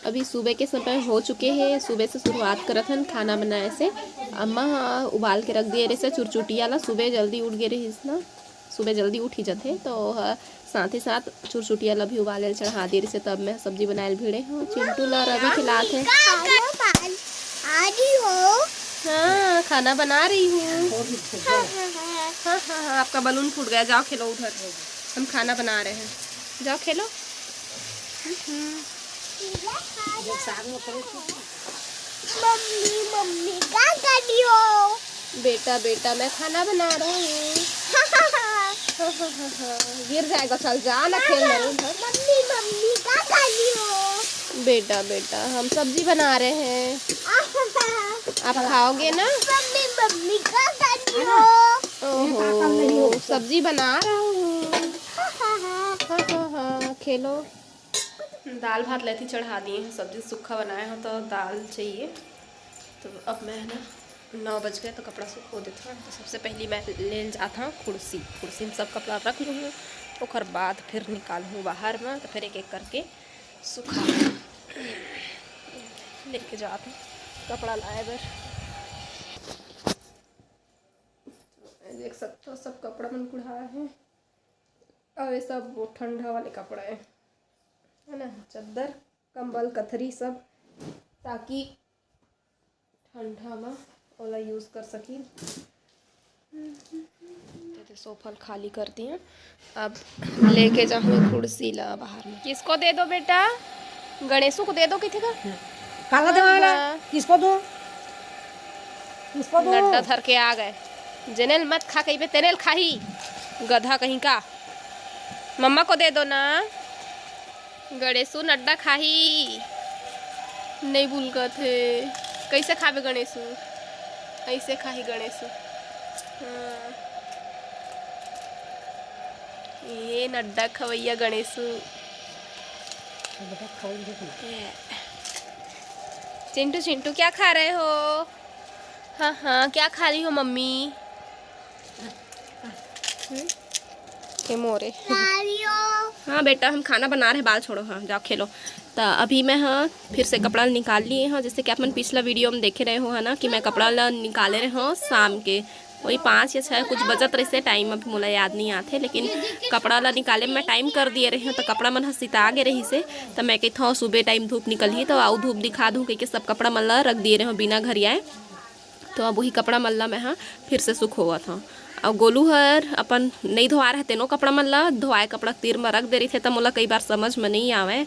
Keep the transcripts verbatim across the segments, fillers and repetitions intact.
अभी सुबह के समय हो चुके हे, सुबह से शुरुआत करत हन खाना बनाए से। अम्मा ह उबाल के रख दिए रहिस हे चुरचुटिया ला, सुबह जल्दी उठ गे रहिस ना, सुबह जल्दी उठ ही जथे, तो ओह साथ ही साथ चुरचुटिया ला भी उबाले ल चढ़ा दे रहिस हे। तब मैं सब्जी बनाए ल भिड़े हूँ, चिंटू ला रवि खिलात हे। हेलो, बाल आ रही हो? हाँ, खाना बना रही हूँ। हाँ, हाँ, हाँ। हाँ, हाँ, हाँ, आपका बलून फूट गया, जाओ खेलो उधर, हम खाना बना रहे हैं, जाओ खेलो। हम्म। मम्मी, मम्मी, क्या कर रही हो? बेटा, बेटा, मैं खाना बना रहा हूँ। हाँ, हाँ, हाँ, हाँ, गिर जाएगा, चल जा ना, खेल नहीं उधर। मम्मी, मम्मी, क्या कर रही हो? बेटा, बेटा, हम सब्जी बना रहे हैं, आप खाओगे ना? मम्मी, मम्मी, क्या कर रही हो? ओहो, सब्जी बना रहा हूँ। हाँ, हाँ, हाँ। हाँ, हाँ, हाँ, खेलो। दाल भात ला एती चढ़ा दिए हैं, सब्जी सूखा बनाए हैं तो दाल चाहिए। तो अब मैं है ना, नौ बज गए तो कपड़ा सुखो देता हूँ। तो सबसे पहली मैं ले जाता हूँ खुर्सी, खुर्सी में सब कपड़ा रख लूँगी, ओकर बाद फिर निकालूँ बाहर में, तो फिर एक एक करके सुखा लेके जाता हूँ कपड़ा लाए बर। देख सकते हो सब कपड़ा मन कुढ़ा है, और ये सब वो ठंडा वाले कपड़ा है, है ना, चद्दर, कंबल, कथरी सब, ताकि ठंडा में ओला यूज कर सकी। तो सोफा ल खाली कर दिए, अब लेके जाऊँ खुर्सी ला बाहर में। किसको दे दो बेटा? गणेशू को दे दो, किथे का? काला देवा वाला? हाँ। किसको दूँ? किसको दूँ? नड्डा धर के आ गए। जेनेल मत खा कहिबे, तेनेल खाही, गधा कहीं का। मम्मा को दे दो ना। गणेशू नड्डा खाही। नहीं बुलकत हे। कैसे खाबे गणेशू? ऐसे खाही गणेशू। हाँ। ये नड्डा खवैया गणेशू। ये। चिंटू, चिंटू, क्या खा रहे हो? हाँ, हाँ, क्या खा रही हो मम्मी? हम्म? ये मोरे। हाँ बेटा, हम खाना बना रहे, बाल छोड़ो, हाँ, जाओ खेलो। तो अभी मैं, हाँ, फिर से कपड़ा निकाल लिए, हाँ, जैसे कि आप मन पिछला वीडियो में देखे रहे हो, है ना, कि मैं कपड़ा ला निकाले रहे हूँ शाम के, वही पाँच या छः कुछ बजत रहिसे टाइम, अभी मोला याद नहीं आते, लेकिन कपड़ा ला निकाले में टाइम कर दिए रहे हूँ, तो कपड़ा मन ह सिता गे रहिसे, तो मैं कहता हूँ सुबह टाइम धूप निकलही, तो आऊ धूप दिखा दूँ कहिके सब कपड़ा मन ला रख दिए रहे हूँ बिना घरियाए। तो अब वही कपड़ा मन ला मैं ह फिर से सुखोवत हव। अउ गोलू हर अपन नइ धोवाए रहे तेनो कपड़ा मन ला धोवाए कपड़ा के तीर म रख दे रहिथे, त मोला कई बार समझ म नइ आवय,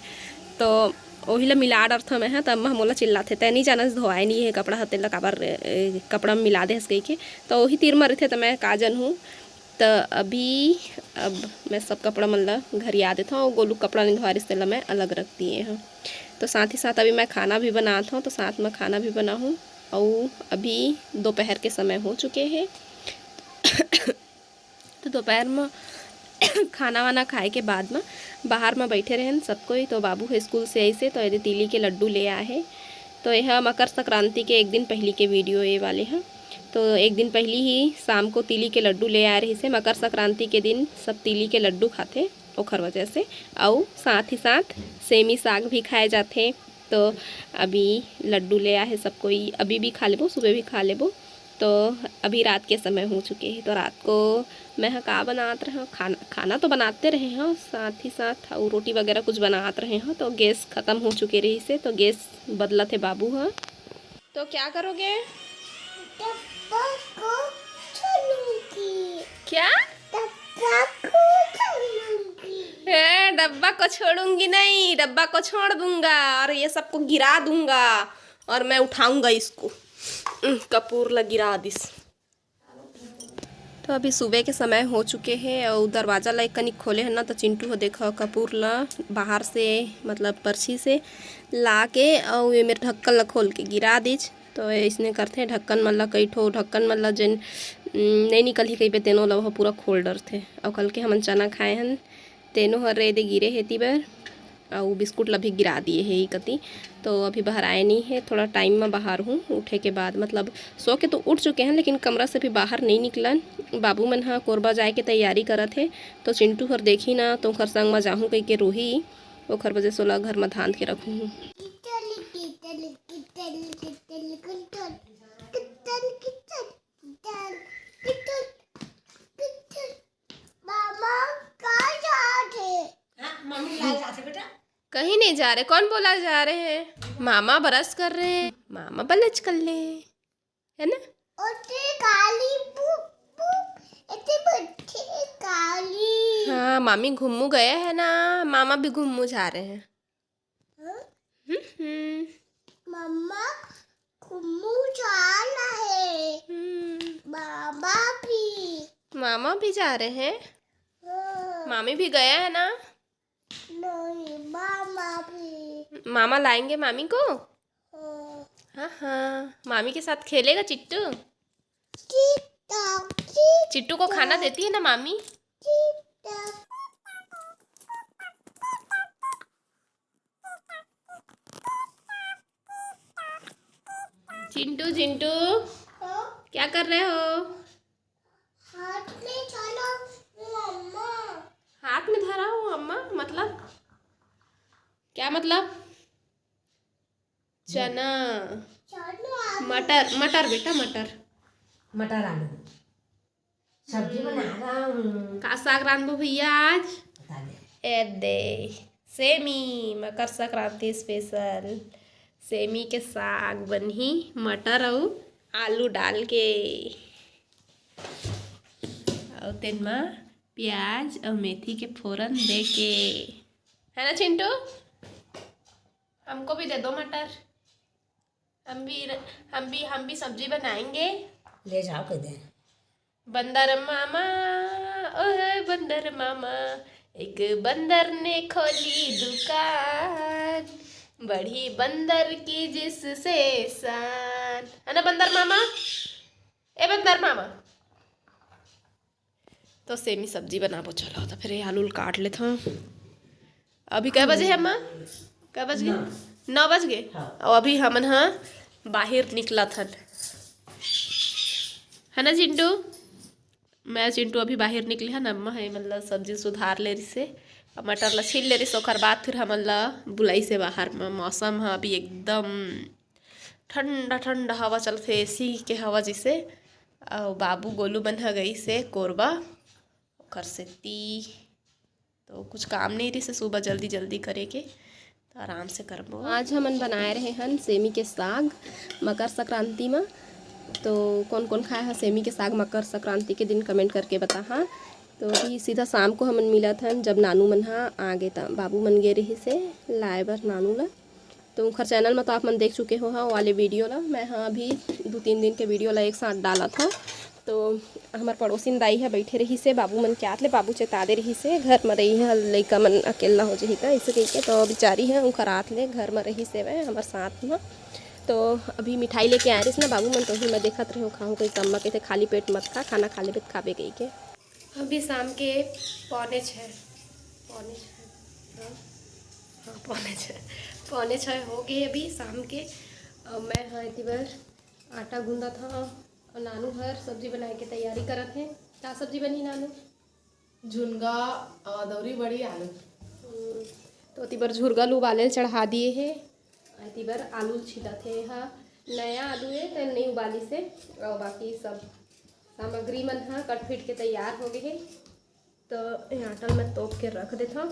तो ओही ला मिला डरथव मैं ह। त अम्मा ह मोला चिल्लाथे, "तैं नइ जानस धोवाए नइ हे कपड़ा ह, तेला काबर, ए, कपड़ा म मिला दे हस?" कहिके। त ओही तीर म रहिथे, त मैं का जनहूँ। त अभी अब मैं सब कपड़ा मन ला घरिया देथव अउ गोलू कपड़ा नइ धोवाए रहिस, तेला मैं अलग रख दिए हव। तो साथ ही साथ अभी मैं खाना भी बनात हव, तो साथ म खाना भी बनाहूँ। अउ अभी दोपहर के समय हो चुके हे। तो दोपहर म खाना वाना खाए के बाद म बाहर म बैठे रहेन सब कोई। तो बाबू ह स्कूल से आइस हे, तो एदे तिली के लड्डू ले आए हे। तो यह मकर संक्रांति के एक दिन पहली के वीडियो ये वाले ह। तो एक दिन पहली ही शाम को तिली के लड्डू ले आए रहिस हे। मकर संक्रांति के दिन सब तिली के लड्डू खाथे, ओखर वजह से। अउ साथ ही साथ सेमी साग भी खाए जाथे। तो अभी लड्डू ले आहे सब कोई, अभी भी खा लेबो, सुबह भी खा लेबो। तो अभी रात के समय हो चुके हे, तो रात को मैं ह का बनात रहे हव, खाना, खाना तो बनाते रहे हव, साथ ही साथ अउ रोटी वगैरह कुछ बनात रहे हव, तो गैस खत्म हो चुके रहिस हे, तो गैस बदलत हे बाबू ह। तो क्या करोगे? डब्बा को छोड़ूंगी। क्या? डब्बा को छोड़ूंगी। ए, डब्बा को छोड़ूंगी नहीं, डब्बा को छोड़ दूंगा और ये सबको गिरा दूंगा और मैं उठाऊंगा इसको। उम, कपूर ला गिरा दिस। तो अभी सुबह के समय हो चुके हे अउ दरवाजा ला एक कनिक खोले हन ना, तो चिंटू ह देखो कपूर ला बाहर से, मतलब परछी से ला के अउ ये मेर ढक्कन ला खोल के गिरा दिस। तो अइसने करथे, ढक्कन मन ला, कई ठो ढक्कन मन ला जेन, उम, नइ निकलही कहिबे, तेनो ला ओह पूरा खोल डरथे। अउ कल के हमन चना खाए हन, तेनो हर एदे गिरे हे एती बर, अउ बिस्कुट ला भी गिरा दिए हे ई कती। तो अभी बहराए नइ हे, थोड़ा टाइम म बहारहूँ उठे के बाद, मतलब सो के तो उठ चुके हन, लेकिन कमरा से भी बाहर नइ निकलन। बाबू मन ह कोरबा जाए के तैयारी करत हे, तो चिंटू हर देखही ना, तो ओखर संग म जाहूँ कहिके रोही, ओखर वजह से ओला घर म धांध के रखहूँ। नहीं जा रहे, कौन बोला जा रहे हैं? मामा ब्रश कर रहे हैं, मामा ब्रश कर ले, है ना? ओते काली पु-, पु-, एते बच्चे काली। हाँ, मामी घुम्मू गए हैं ना, मामा भी घुम्मू जा रहे हैं। हाँ? हम्म। मम्मा घुम्मू जा रहे। हम्म। मामा भी। मामा भी जा रहे हैं। हाँ। मामी भी गया है ना? नहीं, मामा भी। मामा लाएंगे मामी को। हाँ। हाँ, हाँ। मामी के साथ खेलेगा चिट्टू? चिट्टू, चिट्टू। चिट्टू को खाना देती है ना मामी? चिट्टू। चिंटू, चिंटू, हाँ? क्या कर रहे हो? हाथ में धरा हूँ, अम्मा। हाथ में धरा हो, अम्मा? मतलब, क्या मतलब? चना। चना, आलू। मटर, मटर बेटा, मटर। मटर आलू। सब्जी बना रहा हूँ। का साग रांधबो भैया आज? पता नहीं। ए दे, सेमी, मकर संक्रांति स्पेशल। सेमी के साग बनही, मटर अउ आलू डाल के। अउ तेन म प्याज अउ मेथी के फोरन दे के। है ना चिंटू? हमको भी दे दो मटर। हम भी, हम भी, हम भी सब्जी बनाएंगे। ले जाओ, कह दे। बंदर मामा, ओए बंदर मामा, एक बंदर ने खोली दुकान, बढ़ी बंदर की जिससे शान। है ना बंदर मामा? ए बंदर मामा। तो सेमी सब्जी बनाबो, चलो। तो फिर ये आलू काट लेत हूँ। अभी कै बजे हे, अम्मा? कै बज गे? नौ। नौ बज गे। हाँ। अउ अभी हमन ह बाहिर निकलत हन, है ना चिंटू? मैं चिंटू अभी बाहिर निकले हन, अम्मा हे, मतलब, सब्जी सुधार ले रिसे, मटर ला छील ले रिसे, ओकर बाद फिर हमन ला बुलाइसे बाहर म। मौसम ह अभी एकदम ठंडा ठंडा हवा चलथे, एसी के हवा जैसे। अउ बाबू गोलू मन ह गइसे कोरबा, ओकर सेती तो कुछ काम नहीं रहिसे सुबह जल्दी जल्दी करे के, तो आराम से करबो। आज हमन बनाए रहे हन सेमी के साग मकर संक्रांति म। तो कौन कौन खाए ह सेमी के साग मकर संक्रांति के दिन, कमेंट करके बताहा। तो अभी सीधा शाम को हमन मिलत हन, जब नानू मन ह आ गे, त बाबू मन गे रहिसे लाए बर नानू ला। तो उनकर चैनल में तो आप मन देख चुके हो, हाँ, वाले वीडियो ला। मैं, हाँ, अभी दो तीन दिन के वीडियो ला एक साथ डालत हूँ। तो हमार पड़ोसिन दाई ह बैठे रहिसे, बाबू मन के आत ले, बाबू चेता दे रहिसे, घर में रही है, लइका मन अकेला हो जही त, ऐसे कह के। तो बेचारी है, उनकर आत ले घर में रहिसे वह हमार साथ में। तो अभी मिठाई लेके आए रहिस ना बाबू मन, तो ही मैं देखत रहे खाऊँ, कोई कम्मा कहते खाली पेट मत खा, खाना खा लेबे त खाबे कह के। अभी शाम के पौने छः, पौने छः, हाँ, हाँ, पौने छः, पौने छः हो गए अभी शाम के। अ, मैं, हाँ, एती बर आटा गूंदत हव अउ नानू हर सब्जी बनाए के तैयारी करत हे। का सब्जी बनही नानू? झुनगा, अ, दौरी बड़ी, आलू। हम्म, तो एती बर झुरगा ल उबाले ल चढ़ा दिए हे। एती बर आलू ल छीलत हे। हा, नया आलू हे, त नई उबालिस हे। अउ बाकी सब सामग्री मन ह कट फिट के तैयार हो गए हे। तो ये आटा ल मैं तोप के रख देथव।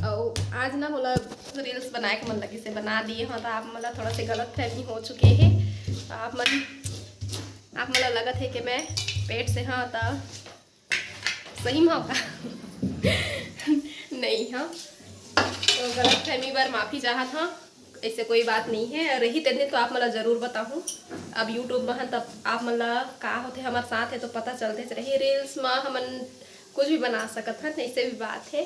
अउ आज ना मोला reels बनाए के मन लगिस हे, बना दिए हव, तो आप मन ला थोड़ा से गलत फहमी हो चुके हे। आप मन, आप मन ला लगत हे कि मैं पेट से हव, तो सही में हव का? नहीं हव। तो गलत फहमी बर माफी चाहत हव, ऐसे कोई बात नहीं है। रही तेदे तो आप मन ला जरूर बताहूँ। अब YouTube में हन, तब आप मन ला का होथे, हमार साथ है तो पता चलते रही। Reels में हमन कुछ भी बना सकत हन, ऐसे भी बात है,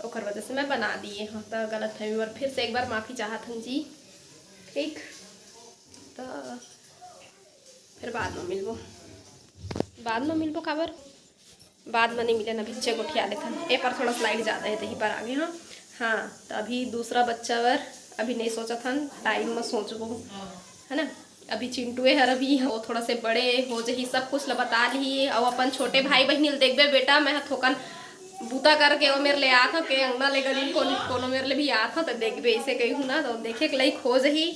ओकर वजह से मैं बना दिए हव। तो गलत फहमी बर फिर से एक बार माफी चाहत हन जी, ठीक? तो फिर बाद में मिलबो, बाद में मिलबो। काबर बाद में नहीं मिले ना, बिच्चे गोठिया लेथन। ए पर थोड़ा slide ज़्यादा है, तही पर आगे। हाँ, हाँ, तो अभी दूसरा बच्चा बर अभी नहीं सोचत हन, time में सोचबो, है ना। अभी चिंटुए हर अभी वो थोड़ा से बड़े हो जही, सब कुछ ला बता लिही, अउ अपन छोटे भाई बहिनी ल देखबे बेटा, मैं ह थोकन बूता करके वो मेरे ले आत हव, के अंगना ले गली कोन-, कोनो मेरे ले भी आत हव, तो देखबे, ऐसे कही हूँ ना, तो देखे के लायक हो जही।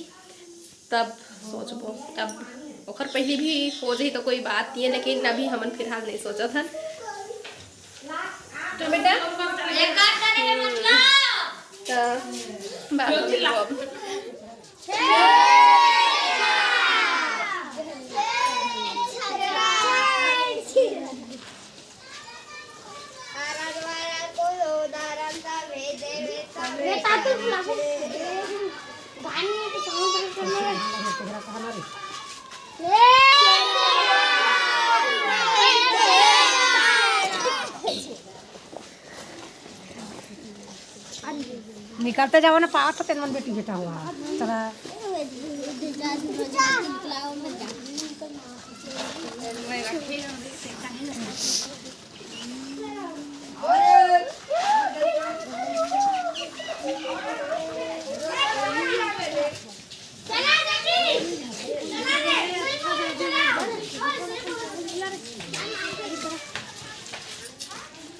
तब सोचबो, तब ओखर पहली भी हो जाही तो कोई बात नहीं है, लेकिन अभी हमन फिलहाल नहीं सोचत हन। तो बेटा, एक काट करे है मतलब। त बाहर मिलबो अब। निकलते जाओ ना, पावत तेन मन बेटी बेटा हुआ। चला।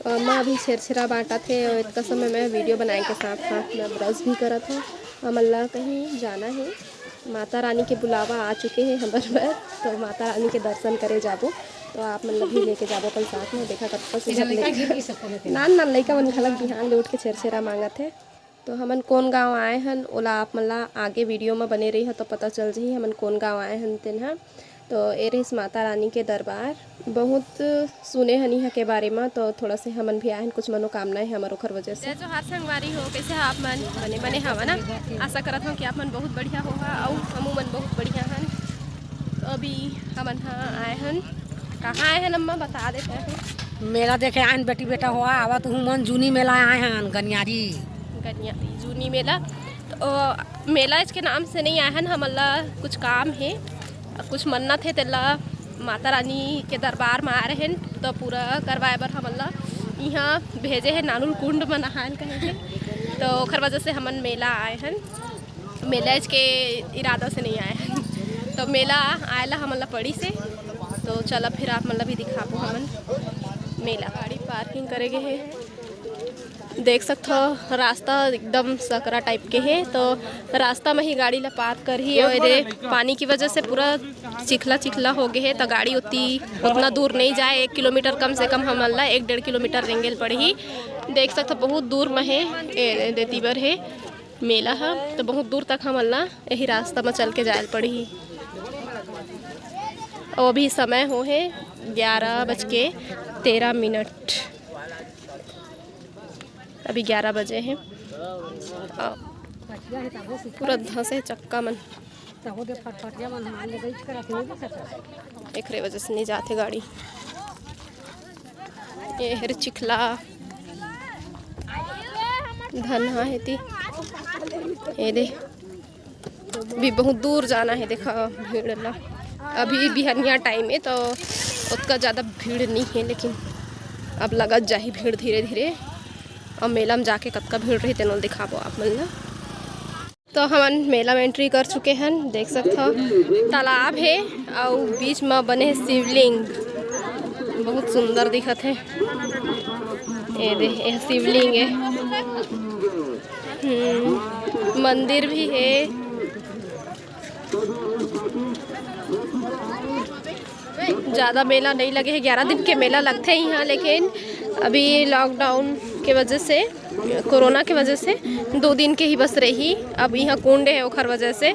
अम्मा अभी छेरछेरा बांटत हे और इतना समय मैं वीडियो बनाए के साथ साथ मैं ब्रश भी करत हूँ। हमन ला कहीं जाना है, माता रानी के बुलावा आ चुके हैं हमर बर, तो माता रानी के दर्शन करे जाबो। तो आप मन ला भी लेके जाबो अपन साथ में। देखा कतका सुंदर लइका लइका। नान नान लइका मन घलक बिहान ले उठ के छेरछेरा मांगत हे। तो हमन कोन गांव आए हन, ओला आप मन ला आगे वीडियो में बने रही हो तो पता चल जही हमन कोन गांव आए हन तेन ह। तो ए रहिस माता रानी के दरबार, बहुत सुने हन इहाँ के बारे में, तो थोड़ा से हमन भी आए हन, कुछ मनोकामना है हमर ओखर वजह से। जय जोहार संगवारी हो, कैसे ह आप मन? बने बने हवा ना? आशा करत हूँ कि आप मन बहुत बढ़िया होहा, अउ हमू मन बहुत बढ़िया हन। तो अभी हमन ह आए हन, कहाँ आए हन अम्मा, बता देते हैं। मेला देखे आए हन बेटी बेटा होहा, आवा तुहू मन, जूनी मेला आए हन गनियारी। गनियारी जूनी मेला। तो मेला इसके नाम से नहीं आए हन, हमन ला कुछ काम है, कुछ मन्नत है, तेला माता रानी के दरबार में आ रहे हैं, तो पूरा करवाए बर हमन ला इहाँ भेजे है, नानुल कुंड में नहान कहे है। तो ओखर वजह से हमन मेला आए हन, मेला इसके इरादा से नहीं आए हन। तो मेला आए ला हमन ला पड़ी से, तो चला फिर आप मन ला भी दिखाबो हमन मेला। गाड़ी पार्किंग करे गे है। देख सकथो, रास्ता एकदम सकरा टाइप के हे, तो रास्ता में ही गाड़ी ला पार करही। और एदे पानी की वजह से पूरा चिखला चिखला हो गए हे, तो गाड़ी उतनी उतना दूर नहीं जाए। एक किलोमीटर कम से कम हमन ला एक डेढ़ किलोमीटर रेंगे ल पड़ही। देख सकथो, बहुत दूर में हे, ए, देती बर हे मेला ह, तो बहुत दूर तक हमन ला यही रास्ता में चल के जाए ल पड़ही। और अभी समय हो हे ग्यारह बज के तेरह मिनट। अभी ग्यारह बजे हे। अ, पूरा धंसे चक्का मन। एकरे वजह से नहीं जाथे गाड़ी। ये हर चिखला धनहा हे ती। ये दे। भी बहुत दूर जाना है, देखा भीड़ ला। अभी बिहनिया टाइम है तो उतना ज़्यादा भीड़ नहीं है, लेकिन अब लगत जाही भीड़ धीरे धीरे। अब मेला में जाके कतका भीड़ रही तेन ल दिखाबो आप मन ला। तो हमन मेला में एंट्री कर चुके हन, देख सकथव तालाब है और बीच में बने शिवलिंग, बहुत सुंदर दिखत है। ये दे, ये शिवलिंग है। हम्म, मंदिर भी हे। ज़्यादा मेला नहीं लगे हे, ग्यारह दिन के मेला लगथे इहाँ, लेकिन अभी लॉकडाउन के वजह से, कोरोना के वजह से दो दिन के ही बस रही। अब इहाँ कुंड हे, ओखर वजह से।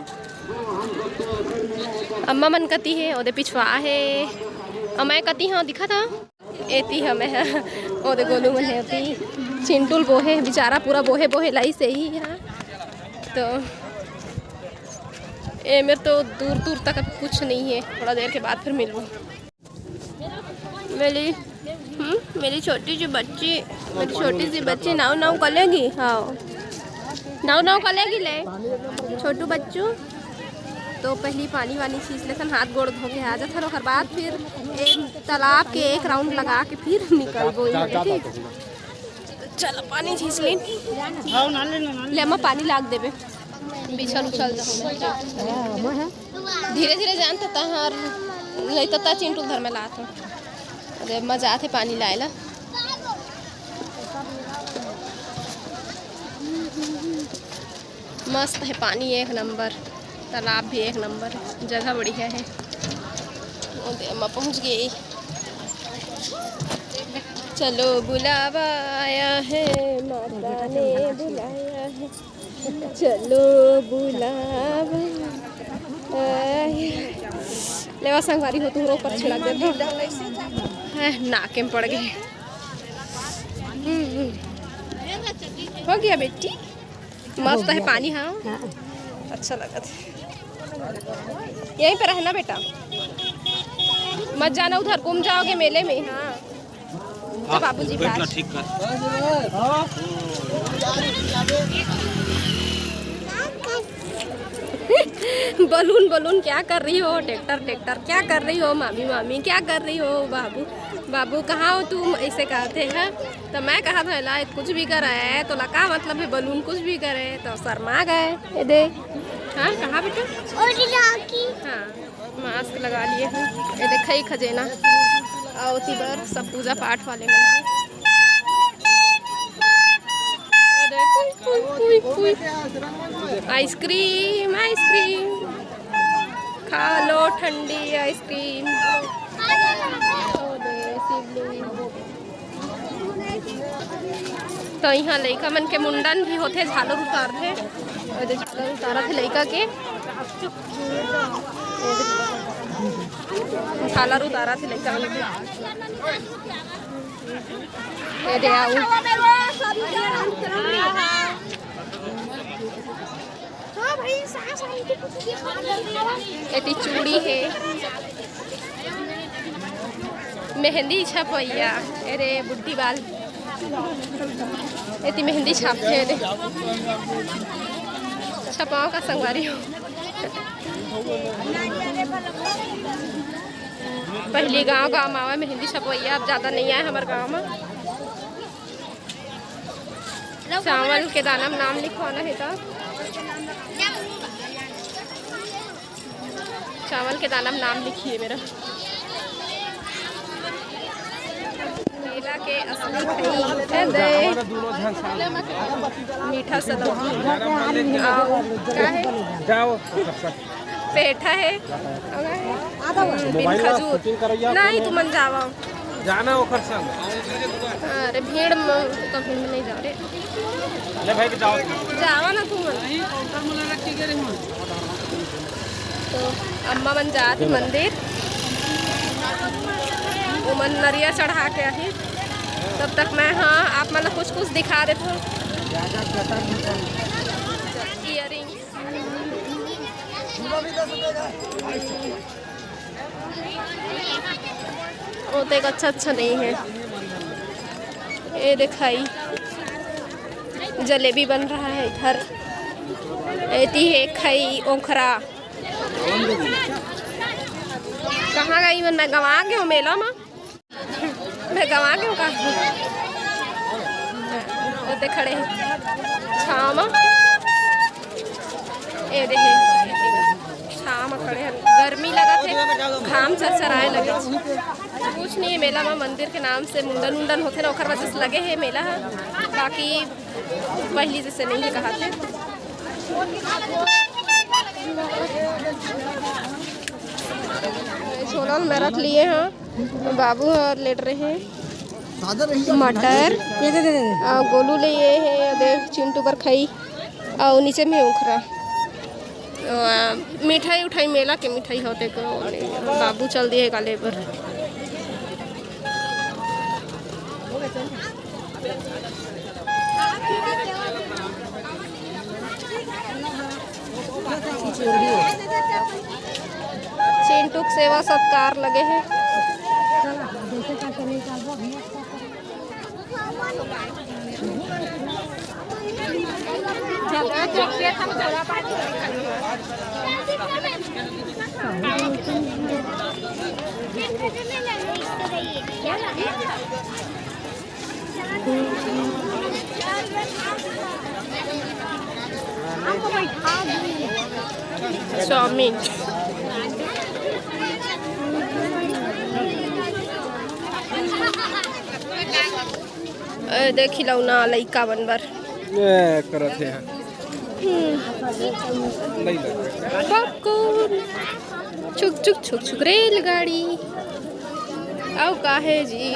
अम्मा मन कती हे, ओदे पिछवा हे, अउ मैं कती हव, दिखत हव। एती हमें ह, ओ दे गोलू मन हे, एती चिंटुल बोहे, बेचारा पूरा बोहे बोहे लाई से ही है। तो ए मेरे तो दूर दूर तक अब कुछ नहीं है, थोड़ा देर के बाद फिर मिलूँ। मेरी, हम्म, मेरी छोटी सी बच्ची, मेरी छोटी सी बच्ची नाव नाव करेगी। हाँ, नाव नाव करेगी ले, छोटू बच्चू। तो पहली पानी वानी छींच लेथन, हाथ गोड़ धो के आ जाथन, ओकर बाद फिर ए तालाब के एक राउंड लगा के फिर निकलबो यहाँ ले, ठीक। चल पानी छींच लेन। ले अम्मा पानी लाग देबे, बिछल उछल जाहूँ। धीरे धीरे जान तो तहार नहीं तो ता चिंटू धर में लात हूँ। अरे मजा आथे पानी लाए ला। मस्त है पानी, एक नंबर, तालाब भी एक नंबर, जगह बढ़िया है। ओ दे, अम्मा पहुँच गई। चलो बुलावा आया है, माता ने बुलाया है, चलो बुलावा आया है। लेवा संगवारी हो, तुमरो ऊपर छिड़क देता। है, नाके में पड़ गए। हम्म, हम्म। हो गया बेटी, मस्त है पानी। हाँ, हाँ। अच्छा लगा था। यहीं पे रहना बेटा, मत जाना उधर, गुम जाओगे मेले में। हाँ, तो बाबूजी बैठ ना, पास। ठीक कर। बलून, बलून क्या कर रही हो? ट्रैक्टर, ट्रैक्टर क्या कर रही हो? मामी, मामी क्या कर रही हो? बाबू, बाबू कहाँ हो तुम? ऐसे कहते हैं। तो मैं कहा था, ला कुछ भी करे तो ला का मतलब है बलून कुछ भी करे, तो शर्मा गए। ये दे। हाँ, कहाँ बेटा? और लगा की। हाँ, मास्क लगा लिए हैं। ये देखा ही खजेना। आओ ती बर सब पूजा पाठ वाले मन। अरे, कुई, कुई, कुई, कुई। Ice cream, ice cream. खा लो ठंडी आइसक्रीम। ओ दे, शिवलिंग। तो यहाँ लइका मन के मुंडन भी होथे, झालर उतारथे। और जो झालर उतारत हे लइका के, झालर उतारत हे लइका मन के। ये दे आऊ। हाँ भाई, सांस आने की कुछ दिक्कत नहीं है। एती चूड़ी हे, मेहंदी छपवइया, अरे बुड्ढी बाल, एती मेहंदी छापथे रे, छपाओ का संगवारी हो। पहली गांव गांव में आवे मेहंदी छपवइया, अब ज्यादा नहीं आए हमारे गांव में। चावल के दाना में नाम लिखवाना है तो चावल के दाना में नाम लिखिए मेरा। मेला के असली खई, ए दे। मीठा सलौंजी। आओ, का है? जाओ। पेठा है। हम्म, बिन खजूर। नहीं, तुमन जावा। जाना ओकर संग। अरे भीड़ में, तो भीड़ में नहीं जाओ रे। ले भाई, जाओ। जावा ना तुमन। तो अम्मा मन जात हे मंदिर, ओमन नरिया चढ़ा के आही। तब तक मैं, हाँ, आप मन ला कुछ कुछ दिखा देत हूँ। Earring। वो तो एक अच्छा अच्छा नहीं है। ये दिखाई जलेबी बन रहा है इधर। एती है खाई ओखरा। कहाँ गई? मैं गंवा गे हों मेला मा। मैं गंवा गे हों का? ओते खड़े हे छाँव मा। ए देखे, छाँव मा खड़े हन। गर्मी लगत हे, घाम चरचराए लगे। कुछ नहीं हे, मेला मा मंदिर के नाम से मुंडन उंडन होथे ना, ओखर वजह से लगे हे मेला ह। बाकी पहली जैसे नहीं हे कहाथे। छोला में रख लिए हैं, बाबू ह लेट रहे हैं। मटर, ये दे, दे, दे, दे। आ, गोलू ले ये हे, देख चिंटू बर खाई, अउ नीचे में ओखरा। आ, मिठाई उठाई, मेला के मिठाई होथे को, बाबू चल दिए हे का ले बर। चिंटू के सेवा सत्कार लगे हे। चाउमीन। ए, देख खिलौना लइका मन बर। ए, करत हे। हम्म। नहीं लग रहा। पॉपकॉर्न। छुक छुक छुक छुक रेलगाड़ी। अउ का हे जी?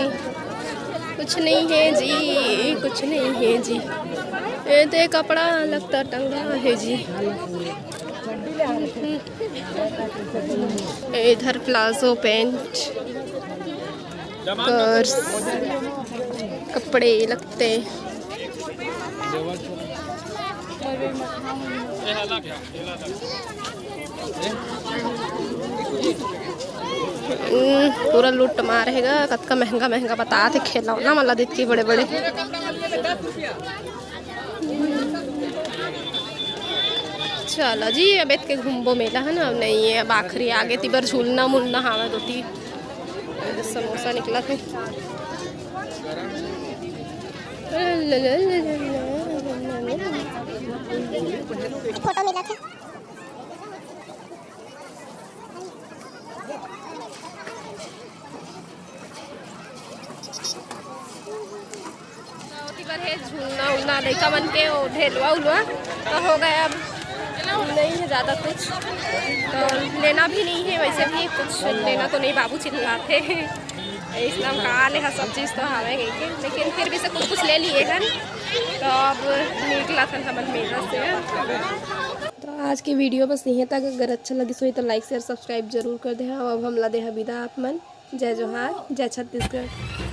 कुछ नहीं है जी, कुछ नहीं है जी। ये तो कपड़ा लगता टंगा है जी। इधर प्लाजो, पैंट, पर्स, कपड़े लगते। हम्म, पूरा लूट मार हेगा। कतका महंगा महंगा बतात हे खिलौना मन ला देती बड़े बड़े। चलो जी, अब एतके घूमबो मेला, है ना? अब नहीं है, अब आखिरी आगे ती बर झूलना मुलना हावय दोती। समोसा निकला थे। फोटो मिला थे। ओती बर हे झूलना उलना लइका मन के, वो ढेलवा उलवा तो हो गया। अब नहीं है ज़्यादा कुछ, तो लेना भी नहीं है। वैसे भी कुछ लेना तो नहीं, बाबू चिल्लाते हैं। इतना का ले हा, सब चीज़ तो हावे गई के, लेकिन फिर भी से कुछ कुछ ले लिए हन। तो अब निकला था हमन मेला से। तो आज के वीडियो बस इहें तक। अगर अच्छा लगिस होही तो लाइक, शेयर, सब्सक्राइब जरूर कर देहा। अब हमला देहा विदा आप मन। जय जोहार, जय छत्तीसगढ़।